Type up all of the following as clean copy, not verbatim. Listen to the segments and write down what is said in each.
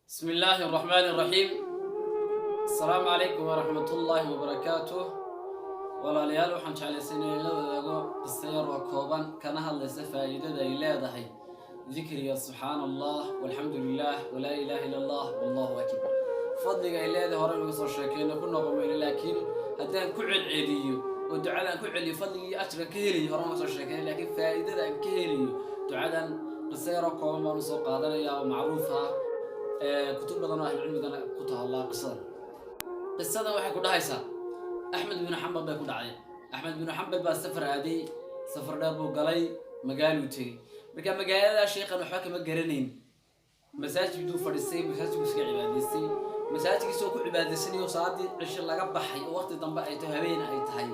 بسم الله الرحمن الرحيم. السلام عليكم ورحمة الله وبركاته. Walaalayaal, waxaan jeclaysan inaan la wadaago qiso yar oo kooban, kana hadlaysa faa'iidada ay leedahay dikriga "subxaana Allah, walxamdu lilah, walaa ilaha illa Allah, wallahu akbar". Fadliga ay leedahay hore naga soo sheekeyno, ku noqon mayno, laakiin haddaan ku celceliyo oo ducadan ku celiyo, fadligii ajra ka helayo hore naga soo sheekeynay, laakiin faa'iidada aan ka helayo ducadan qiso yar oo kooban baan usoo qaadanaya oo macruuf ah, kutub badan oo ahlucilmigana ku taallaa. Qisadan waxay ku dhahaysaa Axmed binu Xambal bay ku dhacday. Axmed binu Xambal baa safar aaday, safar dheer buu galay, magaaluu tegey. Marka magaalada sheekhan waxba kama garanayn. Masaajid buu fadhiistay, masaajidku iska cibaadaystay. Masaajidkiisoo ku cibaadaysanayo, salaadii cisho laga baxay oo waqti dambe ay tahay, habeen ay tahay,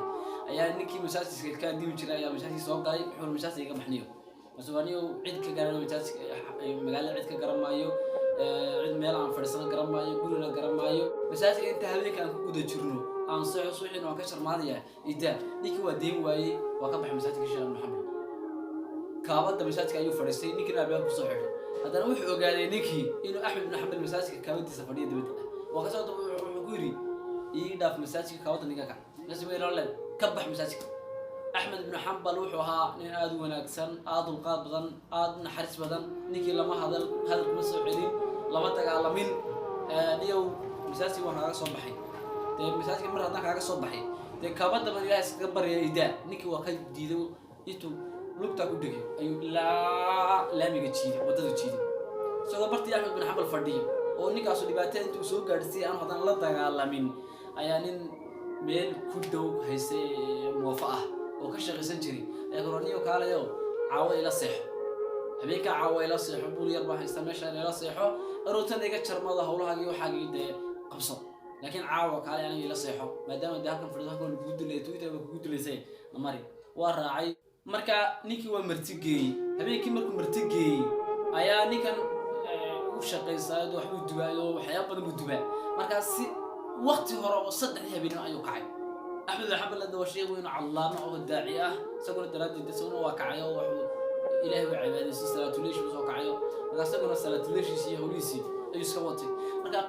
ayaa ninkii masaajidka ka dimi jiray ayaa masaajidka soo galay. Wuxuu masaajidka iga baxniyo masuaniyo cid ka garan masaajidka, magaalada cid ka garan maayo, cid meel aan fadhiisano garan maayo, gurina garan maayo. Masaajidka inta habeenka aan ku guda jirno aan soo suuxin waan ka sharmaadaya idaa. Ninkii waa deyn waayey, waa ka baxay masaajidka. Sheekh Maxamed kaabada masaajidka ayuu fadhiistay, ninkiina albaabka kusoo xidhay. Haddana wuxuu ogaaday ninkii inuu Axmed bin Xambal masaajidka kaabadiisa fadhiya dibadda ah. Waa kasoo wuxuu ku yidhi: "Ii dhaaf masaajidka, kaabada ninka kac masaajidka leed, ka bax masaajidka." Axmed ibnu Xambal wuxuu ahaa nin aada u wanaagsan, aada dulqaad badan, aada u naxariis badan. Ninkii lama hadal, hadal kuma soo celin, lama dagaalamin. "Niyow, masaajidka waan kaaga soo baxay dee, masaajidka mar haddaan kaaga soo baxay dee, kaabada ban Ilaah iskaga baryaya, idaa." Ninkii waa ka diiday. Intuu lugtaa ku dhegay ayuu ilaa laamiga jiiday, waddada jiiday, isagoo bartii Axmed bin Xambal fadhiyo oo ninkaasu dhibaatada intuu soo gaadhsiiyay aan haddana la dagaalamin, ayaa nin meel ku dhow haystay moofo ah oo ka shaqaysan jiray ayaa koroniyo: "Kaalayo, caawo ila seexo, habeenkaa caawa ila seexo, buur yar baan haystaa, meeshaan ila seexo, aroortana iga jarmada, hawlahaagii waxaagii dee qabso, laakiin caawa kaale aniga ila seexo, maadaama dee halkan fadhido, halkan lagugu dilay, Twitter ba kugu dilaysay namari." Waa raacay. Marka ninkii waa marti geeyey. Habeenkii markuu marti geeyey ayaa ninkan u shaqaysaayo, waxbuu dubaayo, waxyaaba badan buu dubaa. Markaa si wakti hore oo 3dii habeenimo ayuu kacay. Axmed bin Xambal waa sheekh weyn oo callaamo oo daaci ah isaguna daraaddeed isaguna waa kacayo, waxuu Ilaahay waa cibaadaystay, salaatuleesh buu soo kacayo. Marka isaguna salaatuleeshiisi iyo hawlihiisii ayuu iska watay. Marka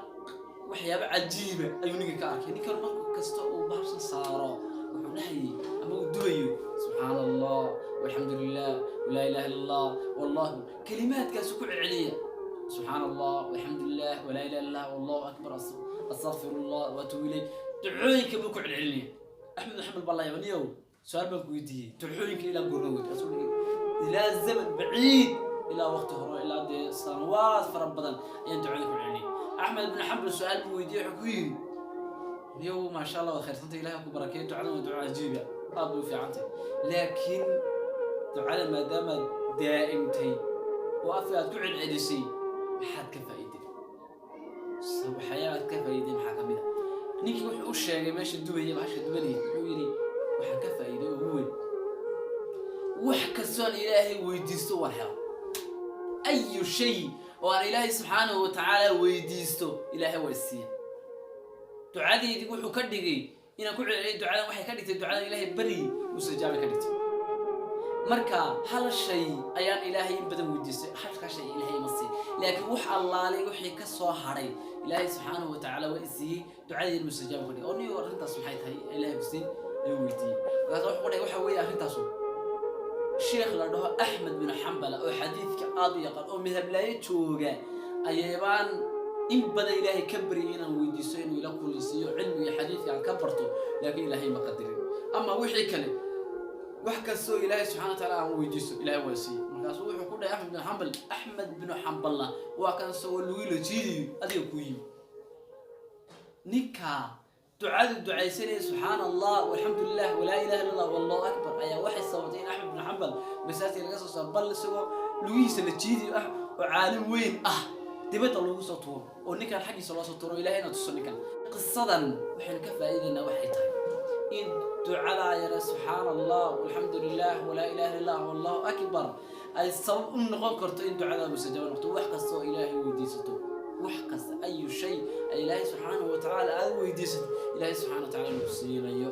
waxyaabo cajiiba ayuu ninka ka arkay. Ninkan marka kasta uu bahashan saaro wuxuu dhahayay ama uu dubayo: "Subxaana Allah, walxamdu lilah, walaa ilaha illa Allah, wallahu", kelimaadkaasu ku celceliya: "Subxaana Allah, walxamdu lilah, walaa ilaha illa Allah, wallahu akbar, astaqfir Allah waatubu ilayh". Ducooyinka buu ku celcelinaya. Axmed Maxamed baa la niyow, su-aal baan ku weydiiyey: ducooyinka ilaa goorma weydi? "Ilaa zaman baciid, ilaa waqti hore, ilaa dee sanawaad fara badan ayaan ducooyinka ku celinayay." Axmed ibn Xambal su-aal buu weydiiyey, wuxuu ku yidhi: "Niyow, maasha Allah, waad khayrsantay, Ilahay ku barakeeyo, ducadan waa duco cajiiba, aad bay u fiicantay, laakiin ducada maadaamaad daa'imtay oo afka aad ku celcelisay, maxaad ka faa'iiday? Waxyaaba aad ka faa'iiday maxaa ka mid a?" Ninkii wuxuu u sheegay meesha dubaya, bahasha dubanayay. Wuxuu yidhi: "Waxaan ka faa'iiday ugu weyn, wax kastoon Ilaahay weydiisto waan hela. Ayu shay oo aan Ilaahay subxaanahu watacaala weydiisto, Ilaahay waa siiya. Ducadeydii wuxuu ka dhigay inaan ku celceliyo ducadan, waxay ka dhigtay ducadan Ilaahay beri mustajaabay ka dhigtay. Marka hal shay ayaan Ilaahay in badan weydiistay, halkaa shay Ilaahay ima siin, laakiin wax allaalay wixii ka soo hadhay Ilaahay subxaanahu watacaala waa i siiyey, ducadeydii mustajaab ka dhigay." "Oo niyo, arrintaas maxay tahay Ilaahay ku siin?" ayuu weydiiyey. Markaas wuxuu ku dhahay: "Waxa weeye arrintaasu, sheekh la dhaho Axmed bin Xambala oo xadiidka aada u yaqaan oo midhablaayo jooga ayaybaan in badan Ilaahay ka baryay inaan weydiisto inuu ila kulansiiyo, cilmiga xadiidka aan ka barto, laakiin Ilaahay ma qadarin. Ama wixii kale, wax kastoo Ilaahay subxana wa taala aan weydiisto, Ilaahay waa siiyey." Markaasuu wuxuu ku dhahay Axmed bin Xambal: "Axmed binu Xambalna waa kan isagoo lagu la jiidayo adiga ku yimi." Ninkaa ducadu ducaysanaya, "subxaana Allah, walxamdu lilah, walaa ilaha illa Allah, wallahu akbar", ayaa waxay sababtay in Axmed bin Xambal masaajidka laga soo saaro, bal isagoo lugihiisa la jiidayo ah oo caalim weyn ah dibadda lagu soo tuuro oo ninkan xaggiisa loo soo tuuro, Ilahay ina tuso ninkan. Qisadan waxaynu ka faa'iidaynaa waxay tahay in ducadaa yare, "subxaana Allah, walxamdu lilah, walaa ilaha illa Allah, wallahu akbar", ay sabab u noqon karto in ducadaa mustajaaba noqoto. Wax kasta oo Ilaahay weydiisato, wax kasta, ayu shay ay Ilaahay subxaanahu watacaala aada weydiisato, Ilaahay subxana wa tacala inuu siinayo.